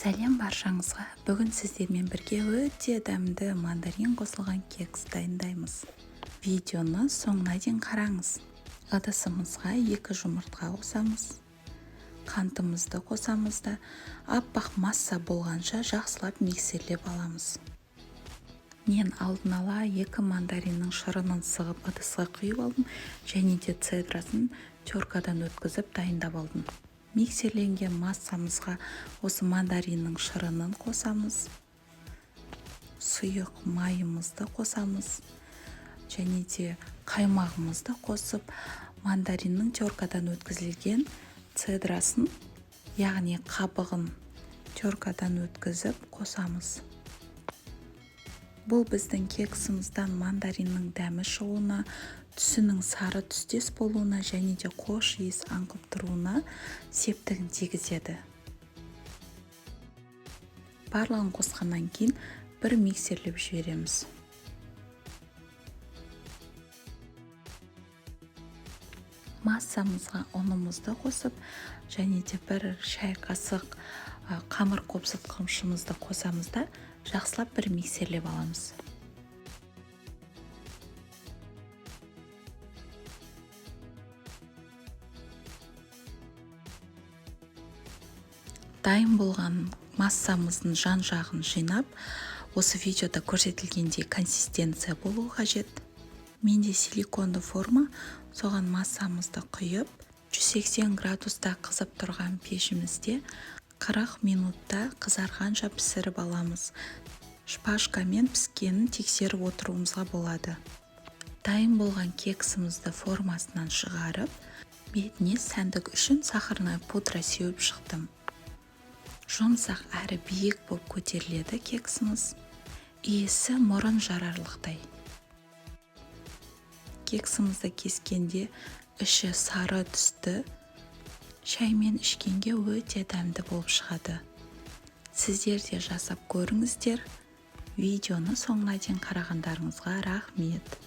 Сәлем баршаңызға! Бүгін сіздермен бірге өте дәмді мандарин қосылған кекс дайындаймыз. Видеоны соңына дейін қараңыз. Ыдысымызға 2 жұмыртқа қосамыз. Қантымызды қосамыз да, аппақ масса болғанша жақсылап миксерлеп аламыз. Мен алдын ала 2 мандариннің шырынын сығып ыдысқа құйып алдым және де цедрасын теркадан өткізіп дайындап алдым. Миксерленген массамызға осы мандариннің шырынын қосамыз, сұйық майымызды қосамыз және де қаймағымызды қосып, мандариннің теркадан өткізілген цедрасын, яғни қабығын теркадан өткізіп қосамыз. Бұл біздің кексімізден мандариннің дәмі шығуына, түсінің сары түстес болуына және де қош иіс аңқып тұруына септігін тигізеді. Барлығын қосқаннан кейін бір миксерлеп жібереміз. Массамызға ұнымызды қосып, және де бір шай қасық қамыр қопсытқышымызды қосамыз да, жақсылап бір миксерлеп аламыз. Дайын болған массамыздың жан-жағын жинап, осы видеода көрсетілгендей консистенция болуы қажет. Менде силиконды форма, соған массамызды құйып, 180 градуста қызып тұрған пешімізде 40 минутта қызарғанша пісіріп аламыз. Шпажкамен піскенін тексеріп отыруымызға болады. Дайын болған кексімізді формасынан шығарып, бетіне сәндік үшін сахарная пудра сеуіп шықтым. Жұмсақ әрі биік болып көтеріледі кексіміз. Иісі мұрын жарарлықтай. Кексімізді кескенде іші сары түсті, шаймен ішкенге өте дәмді болып шығады. Сіздер де жасап көріңіздер. Видеоны соңына дейін қарағандарыңызға рахмет.